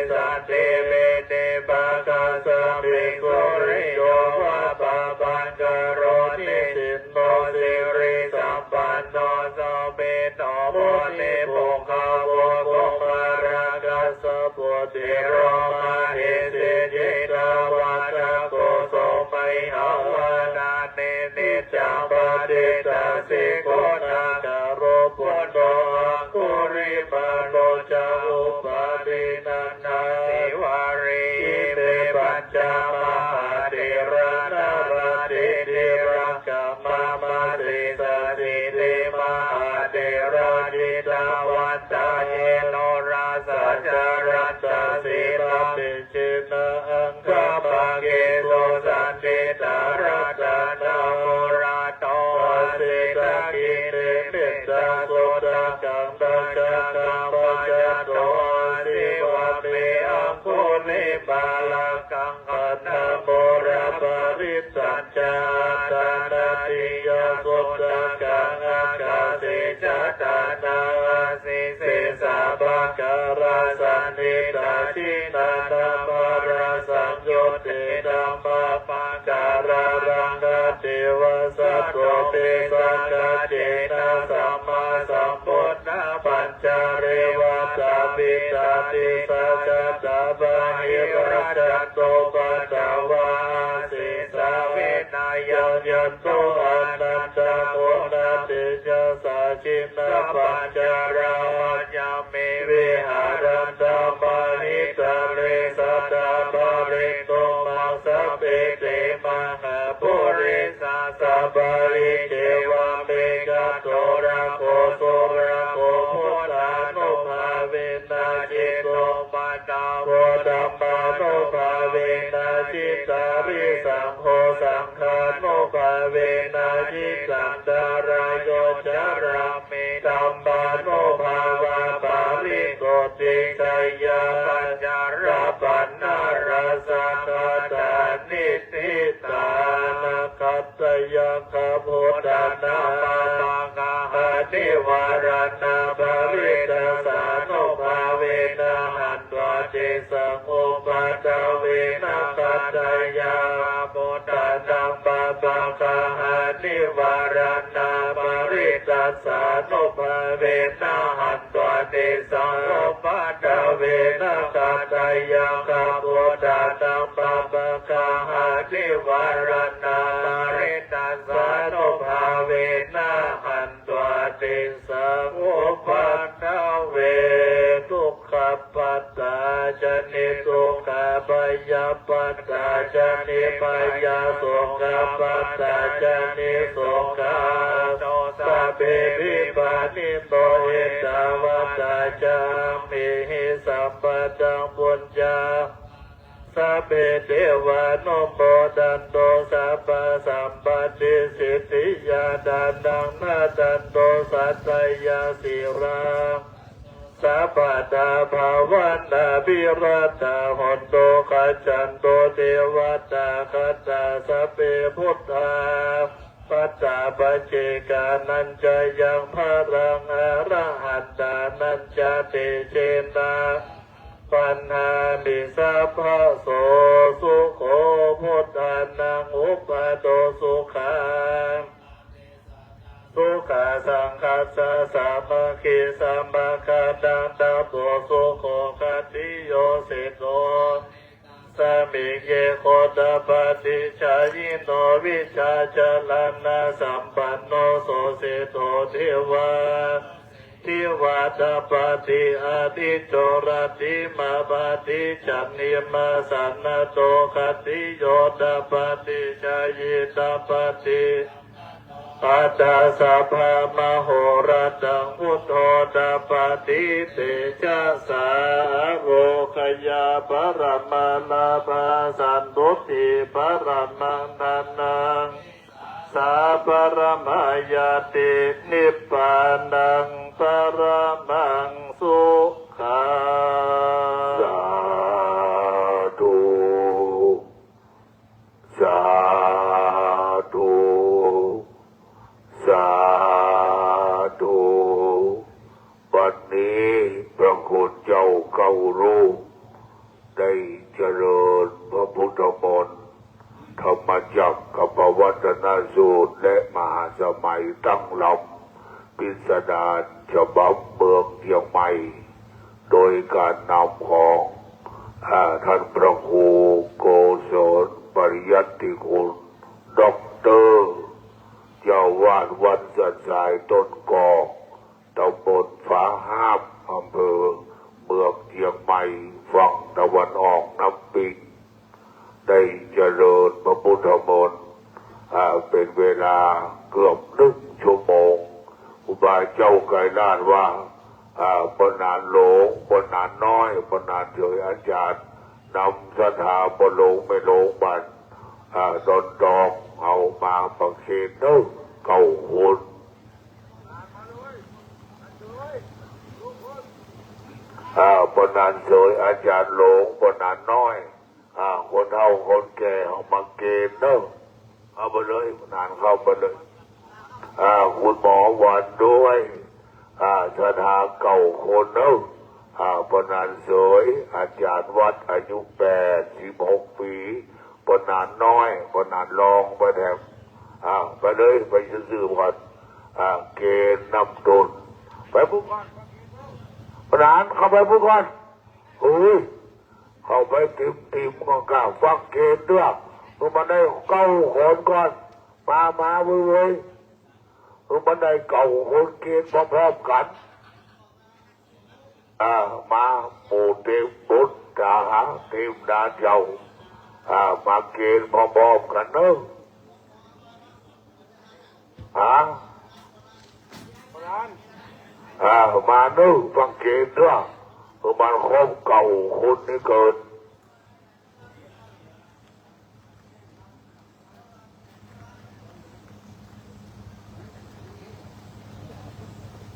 Santi piṭṭhibhāgasmiṃ suriyo va pabhaṅkaro nisinno sirisampanno sobhi to munipuṅgavo. Kumārakassapo thero mahesī cittavādako so mayhaṃ vadane niccaṃ patiṭṭhāsi guṇākaro. Puṇṇo aṅgulimālo ca upālī nandasīvalī ime pañca mahātherā nalāṭe tilakā mama. Sesāsīti mahātherā jitavan tā ye norāsā jalantā sīlaviccena aṅgamaṅgesu saṇṭhitā. Ratanaṃ purato āsi dakkhiṇe mettasuttakaṃ dhajaggaṃ pacchato āsi vāme aṅgulimālakaṃ. Khandhamoraparittañ ca āṭānāṭiyasuttakaṃ ākāse chadanaṃ āsi sesā pākārasaṇṭhitā. Jiṇānānāvarasaṃ yutte dhammapākāralaṅkateva satthu pe saṅghaccena sammāsambuddhā pañcareva tā Piṭṭhibhāsā jātā bāhirajjhattupaddavā, asesā vinayaṃ yantu anantaguṇatejasā. Jinapañjarapāyā me viharantā mahītale, sadā pālentu maṃ sabbe te mahāpurisāsabhā. Icceva me gandho rakkho surakkho, buddhānubhāvena jitu paddavo, dhammānubhāvena jitārisaṅgho, saṅghānubhāvena jitantarāyo, carāmi dhammānubhāvapālito. Ticcayapañjarapaṇṇarasaṃ gāthā niṭṭhitaṃ, nakkhattayakkhabhūtānaṃ pāpaggahanivāraṇā, parittassānubhāvena hantvā tesaṃ upaddave. Nakkhattayakkhabhūtānaṃ pāpaggahanivāraṇā, parittassānubhāvena hantvā tesaṃ upaddave. Nakkhattayakkhabhūtānaṃ pāpaggahanivāraṇā, parittassānubhāvena hantvā tesaṃ upaddave. Dukkhappattā ca niddukkhā, bhayappattā ca nibbhayā, sokappattā ca nissokā, hontu sabbepi pāṇino. Ettāvatā ca amhehi sambhataṃ puññasampadaṃ, sabbe devānumodantu sabbasampattisiddhiyā. Dānaṃ dadantu saddhāya, sīlaṃ sabbadā bhāvanābhiratā hontu, gacchantu devatāgatā. Sabbe buddhā paṭṭhāpaccekānañca yaṃ balaṃ arahantānañca tejena, vandāmi sabbaso. Sukho buddhānaṃ uppādo, sukhā sukhā saṅghassa sāmaggī, samaggānaṃ tapo sukho. Khattiyo seṭṭho samiṃ ye gotapati jhāyino, vijjācaraṇasampanno so seṭṭho, devānaṃ devābhūpati aṭṭhicco rattimābhāti ca nīma sannaṭṭho. Khattiyo tapati jhāyī tapati atha sabbamahorattaṃ, buddho tapati tejasā. Ārogyā paramā lābhā, santuṭṭhī paramaṃ dhanaṃ, sā paramayati nibbānaṃ paramaṃ sukhaṃ. Sādhu, sādhu, sādhu. วันนี้พระคุณเจ้าเก้ารูป ได้เจริญพระพุทธมนต์ ธรรมจักรกัปปวัตนสูตร และมหาสมัยทั้งลำ พิสดารฉบับเมืองเชียงใหม่ โดยการนำของ อ่า ท่านพระครูโกศลปริยัติคุณ ด็อกเตอร์ เจ้าวาดวัดสันทรายต้นกอก ตำบลฝาห้าม อำเภอเมืองเชียงใหม่ ฝั่งตะวันออกน้ำปิง ได้เจริญพระพุทธมนต์ อ่า เป็นเวลาเกือบหนึ่งชั่วโมง ครูบาเจ้าไกรลาชว่า อ่า ป้อหนานหลวง ป้อหนานน้อย ป้อหนานเฉย อาจารย์นำศรัทธาป้อหลวงแม่หลวงบ้าน อ่า ดอนตอง เอามาประเคนเด้อ เก้าคน อ่า ป้อหนานเฉย อาจารย์หลวง ป้อหนานน้อย อ่า คนเฒ่าคนแก่เอามาเกณฑ์เด้อ เข้าไปเลย ป้อหนานเข้าไปเลย อ่า คุณหมอวันด้วย อ่า ศรัทธาเก้าคนเด้อ อ่า ป้อหนานเฉย อาจารย์วัด อายุแปดสิบหกปี ป้อหนานน้อย ป้อหนานรอง ป้อแถม อ่า ไปเลย ไปซื่อๆก่อน อ่า เกณฑ์นำตน ไปพวกก่อน หลานเข้าไปพูดก่อน เฮ้ย เข้าไปติ่มๆ ก่อนกล้าฟังเกณฑ์ด้วย คือมันได้เก้าคนก่อน มา มาเว้ยๆ คือมันได้เก้าคนเกณฑ์พร้อมๆ กัน อ่า มา หมู่เตรียมบุญจ๋า เตรียมดานเยาว์ อ่า มาเกณฑ์พร้อมๆ กันเนอะ ฮะ อ่า มาเนอะ ฟังเกณฑ์ด้วย คือมันครบเก้าคนนี่เกิน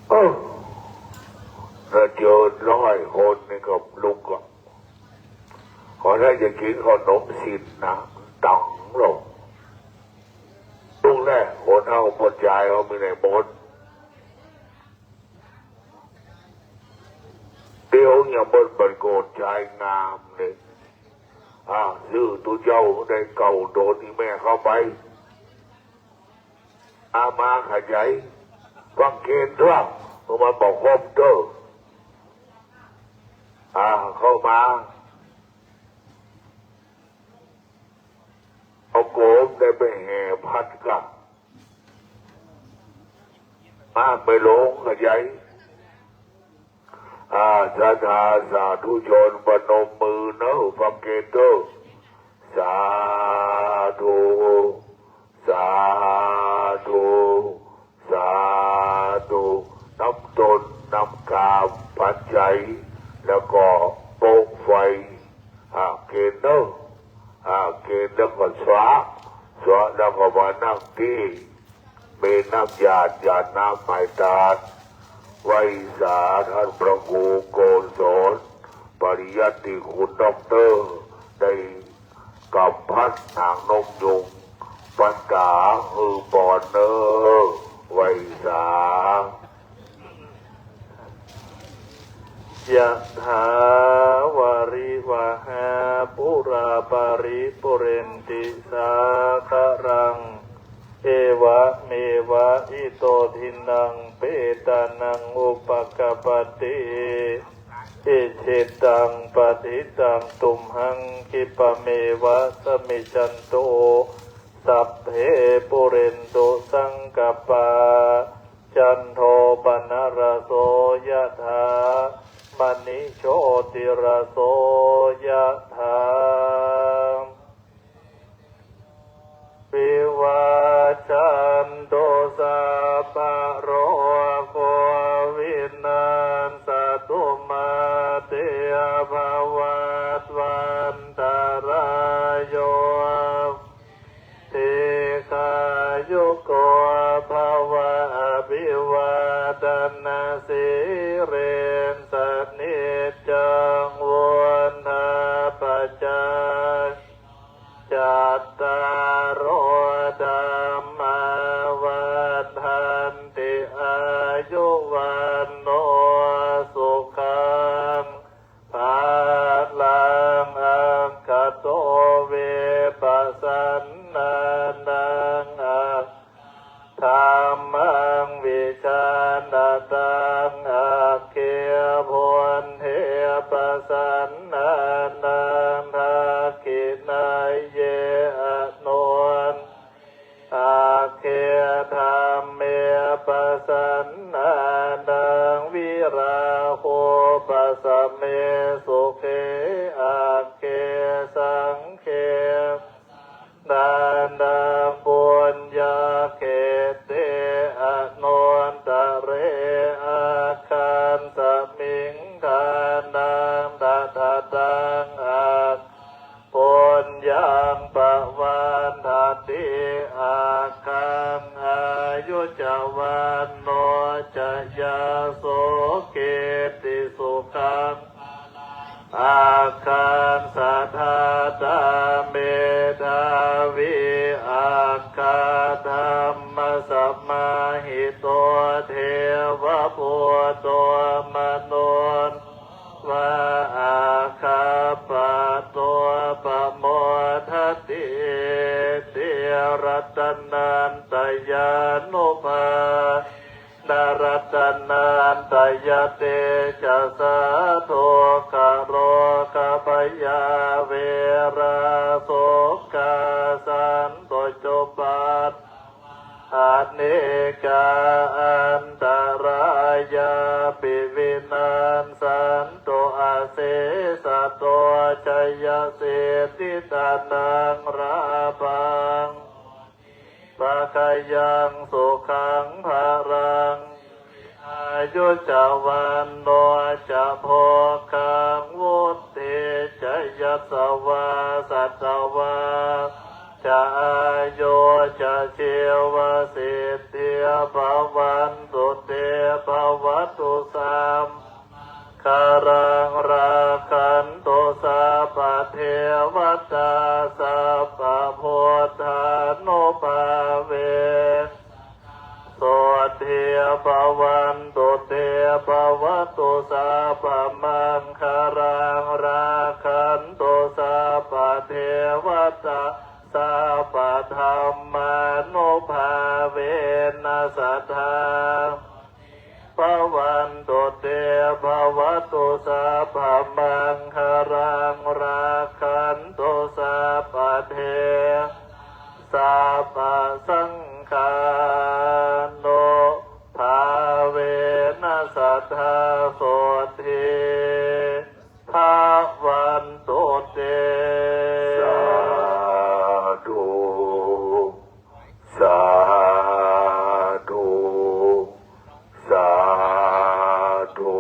เออ ถ้าเจอร้อยคนนี่ก็ลุกอะ ขอให้จะกินขนมสินนะ ตังค์หรอก ลุกแน่ คนเอาหมดใจเขามีในหมด เดี๋ยวเนี่ยเปิ้นเปิ้นโกรธใจงามเลย อ่า ซื่อตัวเจ้าได้เก่าโดนอีแม่เข้าไป อามาขยายฟังเกณฑ์ทั่ว เพราะมันบอกครบเด้อ อ่า เข้ามา เอาโกมได้ไปแห่พัดกะ มาไปลงขยาย อาสาสาธุชนประนมมือเนอะ ฟังเกณฑ์เด้อ สาธุ สาธุ สาธุ น้ำตนต์ น้ำกาม ปัจจัย แล้วก็โปงไฟ อ่า เกณฑ์เนอะ อ่า เกณฑ์แล้วก็สวะ สวะแล้วก็มานั่งที่ มีน้ำหยาด หยาดน้ำไม้ตาล ไหว้สาท่านพระครูโกศล ปริยัติคุณด็อกเตอร์ ได้กำพัดหางนกยูง ปันตาหือปอนเนอ ไหว้สา Yathā vārivahā pūrā paripūrenti sāgaraṃ, evameva ito dinnaṃ petānaṃ upakappati. Icchitaṃ patthitaṃ tumhaṃ khippameva samijjhatu, sabbe pūrentu saṅkappā, cando paṇṇaraso yathā, maṇi jotiraso yathā. Vivajjantu sabbarogo vinassatu, mā te bhavatvantarāyo, dīghāyuko bhava. Abhivādanasīlissa niccaṃ vuḍḍhāpacāyino, cattāro dhammā vaḍḍhanti: āyu vaṇṇo sukhaṃ balaṃ. Aggato ve pasannānaṃ, aggātadhammaṃ vijānataṃ, agge phuṭṭhe pasannānaṃ, dakkhiṇeyye anuttare, agge dhamme pasannānaṃ, virāgūpasame sukhe, agge saṅghe pasannānaṃ, puññakkhette anuttare, aggasmiṃ dānaṃ dadataṃ, aggaṃ puññaṃ pavaḍḍhati, aggaṃ āyu ca vaṇṇo ca yaso kitti sukhaṃ balaṃ. Aggaṃ sadātā medhāvī, aggadhammasamāhito, devabhūto manusso vā, aggappatto pamodati. Iti ratanattayānubhāvena, ratanattayatejasā, Dussāsā dukkharogabhayā verā sokā sattu cupaddavā anekā antarāyāpi vinassantu asesato. Jayasiddhi dhanaṃ lābhaṃ bhāgyaṃ sukhaṃ balaṃ āyu ca vaṇṇo ca bhogaṃ vuḍḍhī ca yasavā satavassā ca āyū ca jīvasiddhī bhavantu te. Bhavatu sabba maṅgalaṃ rakkhantu sabbadevatā sabbabuddhānubhāvena sotthī bhavantu te. Bhavatu sabba maṅgalaṃ rakkhantu sabbadevatā sabbadhammānubhāvena sadā bhavantu te. Bhavatu sabba maṅgalaṃ rakkhantu sabbadevatā sabbasaṅghānubhāvena sadā sotthī bhavantu te. Sādhu, sādhu, sādhu.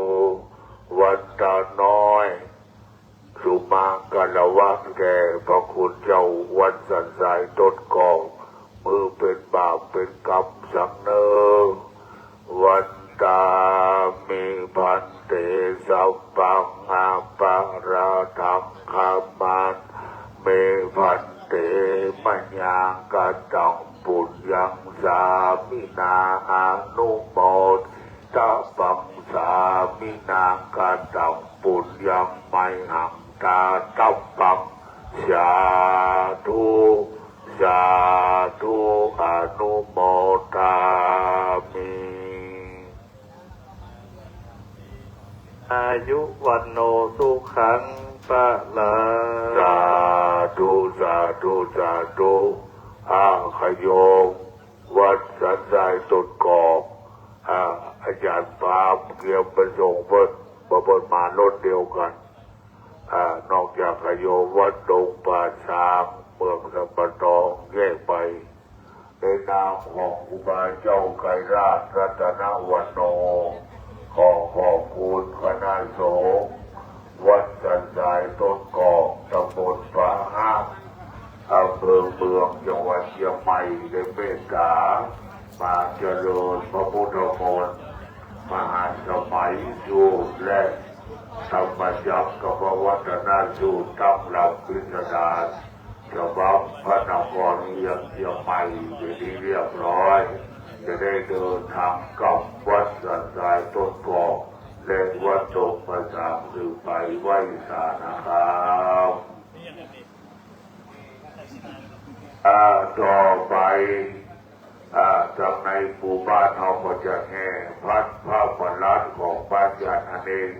วันตาน้อย สุมังคลวรรคแด่พระคุณเจ้าวัดสันทรายต้นกอก มือเป็นบาปเป็นกรรมสังเนอ Vandāmi bhante, sabbaṃ aparādhaṃ khamatha me bhante, mayā kataṃ puññaṃ sāminā anumoditabbaṃ, sāminā kataṃ puññaṃ mayhaṃ dātabbaṃ. Sādhu, sādhu, anumodāmi. Āyu vaṇṇo sukhaṃ balaṃ. Sādhu, sādhu, sādhu. อ่า ขะโยม วัดสันทรายต้นกอก อ่า อาจารย์ปาล์มเกียมประสงค์ เพิ่น บ่ เพิ่นมารถเดียวกัน อ่า นอกจากขะโยมวัดดงป่าช้าง เมืองสัมปะตอง แยกไป ในนามของครูบาเจ้าไกรราชรัตนวัณโณ ขอขอบคุณคณะสงฆ์วัดสันทรายต้นกอก ตำบลป่าฮะ อำเภอเมือง จังหวัดเชียงใหม่ ได้เมตตามาเจริญพระพุทธมนต์ มหาสมัยสูตร และธรรมจักรกัปปวัตนสูตร ตามหลักพิสดาร ฉบับพระนครเอียงเชียงใหม่ เป็นที่เรียบร้อย จะได้เดินทางกลับวัดสันทรายต้นกอก และวัดดงป่าช้าง สืบไปไหว้สานะครับ อ่า ต่อไป อ่า ทางในหมู่บ้านเราก็จะแห่พัดพระประหลัดของพระอาจารย์อเนก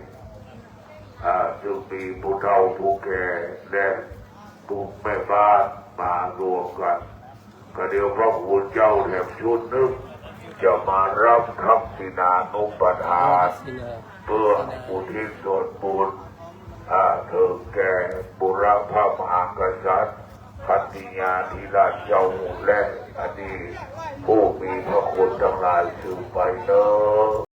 อ่า ซึ่งมีผู้เฒ่าผู้แก่และผู้แม่บ้านมารวมกัน ก็เดี๋ยวพระคุณเจ้าแถมชุดหนึ่ง จะมารับทักษิณานุปทาน เพื่ออุทิศส่วนบุญ อ่า เถิงแก่บุรพมหากษัตริย์ ขันติยาธิราชเจ้า และอดีตผู้มีพระคุณทั้งหลายสืบไปเนอ